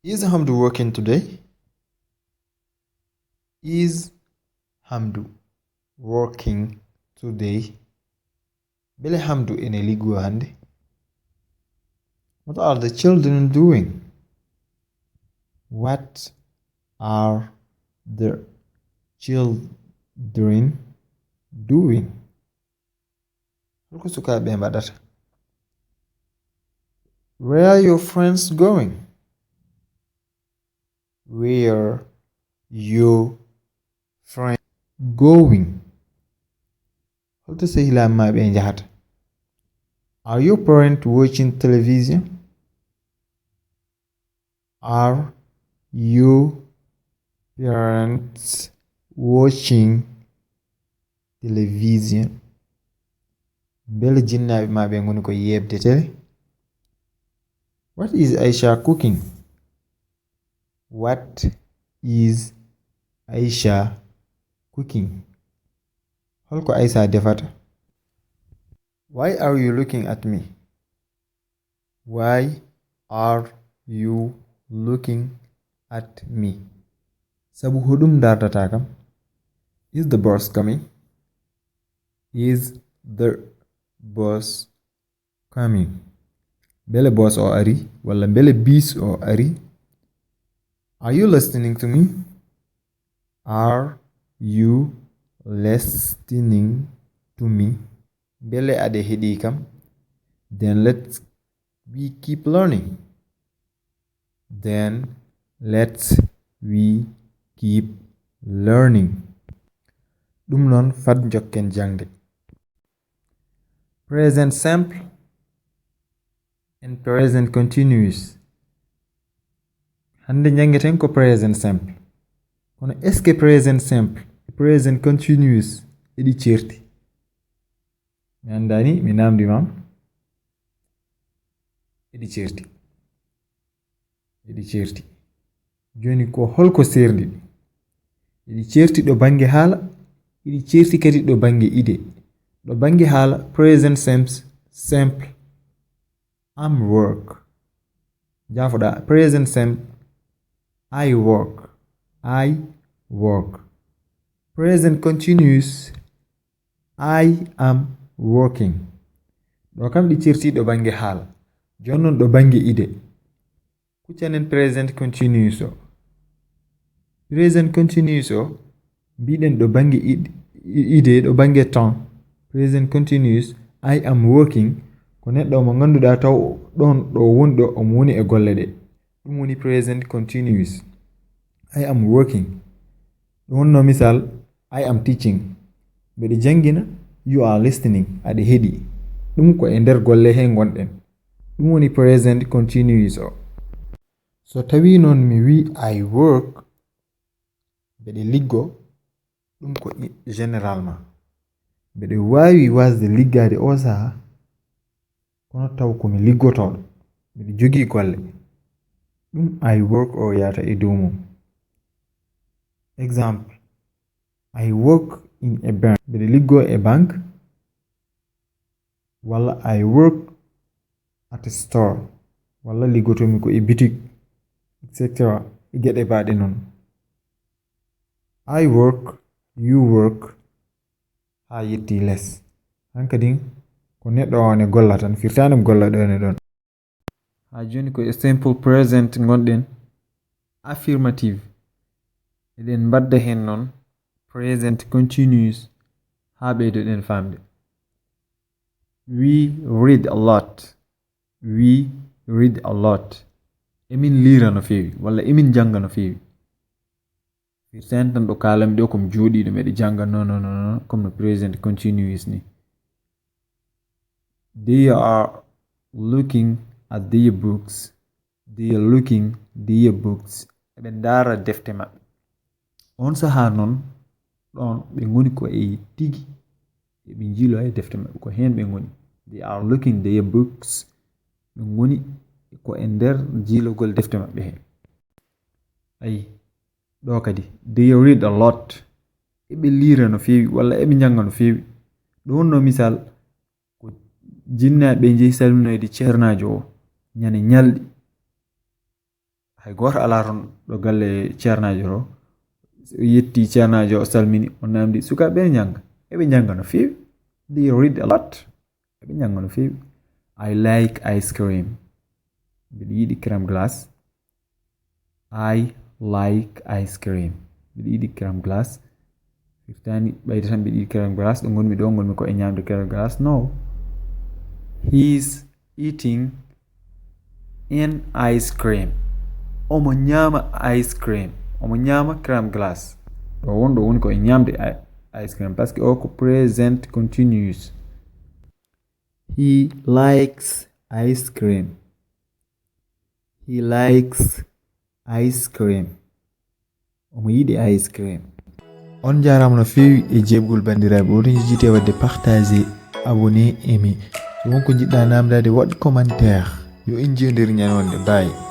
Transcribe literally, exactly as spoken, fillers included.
Is Hamdu working today? Is Hamdu working today? Mbele Hamdu ene liggoo hannde? What are the children doing? What are the children doing? Holko sukaaɓe ɓe mbaɗata? Where are your friends going? Where your friends going? Holto sehilaaɓe maa ɓe njahata? Are your parents watching television? Are your parents watching television? Mbele jinnaaɓe maa ɓe ngoni ko yeeɓde tele? What is Aisha cooking? What is Aisha cooking? Holko Aisha defata? Why are you looking at me? Why are you looking at me? Sabu hoɗum ndardataa kam? Is the bus coming? Is the bus coming? Mbele bus o ari? Walla mbele bus o ari? Are you listening to me? Are you listening to me? Mbele aɗe heɗii kam? Then let's we keep learning. Then let's we keep learning. Ɗum noon, fat njokken jaŋde. Present simple and present continuous. Hannde njanngeten ko present simple. Kono est-ce que present simple e present continuous eɗi certi? Mi anndaani, mi naamndi ma. Eɗi certi. Eɗi certi. Jooni ko holko seerndi ɗi? Eɗi certi ɗo bannge haala, eɗi certi kadi ɗo bannge idée. Ɗo bannge haala, present simple, simple. Am work. Jaafoɗaa, present simple. I work. I work. Present continuous. I am working. Ɗo kam ɗi certi ɗo bannge haala. Jooni non ɗo bannge idée. Kuccanen present continuous o. Present continuous o, mbiɗen ɗo bannge id-, i-, idée, ɗo bannge temps. Present continuous, I am working, ko neɗɗo mo ngannduɗaa taw ɗon ɗo woni ɗo, omo woni e golle ɗe. Ɗum woni present continuous. I am working. Ɗum wonno misal, I am teaching. Mbeɗe janngina, you are listening, aɗa heɗi. Ɗum ko e nder golle he ngonɗen. Ɗum woni present continuous o. So tawii noon mi wii I work, mbeɗe liggo, ɗum ko i-, généralement. Mbeɗe waawi waasde liggaade oo sahaa, kono taw ko mi liggotooɗo, mbeɗe jogii golle. Ɗum I work o yahata e dow mum. Exemple, I work in a bank. Mbeɗe liggoo e bank. Walla I work at a store. Walla liggotoomi ko e boutique, et cetera. E geɗe baaɗe non. I work, you work, haa yetti les. Hankadin ko neɗɗo on e golla tan, firtaani mo golla ɗon e ɗon. Haa jooni ko e simple present ngonɗen. Affirmative. Eɗen mbadda heen noon present continuous haa ɓeydoɗen faamde. We read a lot. We read a lot. Emin liira no feewi, walla emin jannga no feewi. Firtaani tan ɗo kaalami ɗo ko mi jooɗiiɗo, mbeɗe jannga, non, non, non, non, comme no present continuous ni. They are looking at their books. They are looking their books. Eɓe ndaara defte maɓɓe. On sahaa non, ɗon ɓe ngoni ko e tigi, eɓe njiloo e defte maɓɓe. Ko heen ɓe ngoni. They are looking their books. Ɓe ngoni ko e nder jiilogol defte maɓɓe he. Ayi, ɗo kadi, they read a lot. Eɓe liira no feewi, walla eɓe njannga no feewi. Ɗo wonno misal, ko jinnaaɓe njehi salminoyde ceernaajo o, ñande ñalɗi. Hay gooto alaa ton ɗo galle ceernaajo to. So o yetti ceernaajo, o salmini, o namdi, sukaaɓe ɓe njannga. Eɓe njannga no feewi. They read a lot. Eɓe njannga no feewi. I like ice cream. Mbiɗa yiɗi crème glace. I like ice cream. Mbiɗa yiɗi crème glace. Firtaani ɓayde tan mbiɗa yiɗi crème glace. Ɗo ngonmi ɗo, ngonmi ko e ñaamde crème glace. No. He's eating an ice cream. Omo ñaama ice cream. Omo ñaama crème glace. Ɗo won, ɗo woni ko e ñaamde i-, ice cream. Parce que o ko present continuous. He likes ice cream. He likes ice cream. Omo yiɗi ice cream. On njaaraama no feewi e jeeɓgol banndiraaɓe. Oɗon njejjitee waɗde partager, abonner, aimer. So won ko njiɗɗaa naamndaade, waɗ commentaire. Yo en njiyodir ñande wonde. Bye.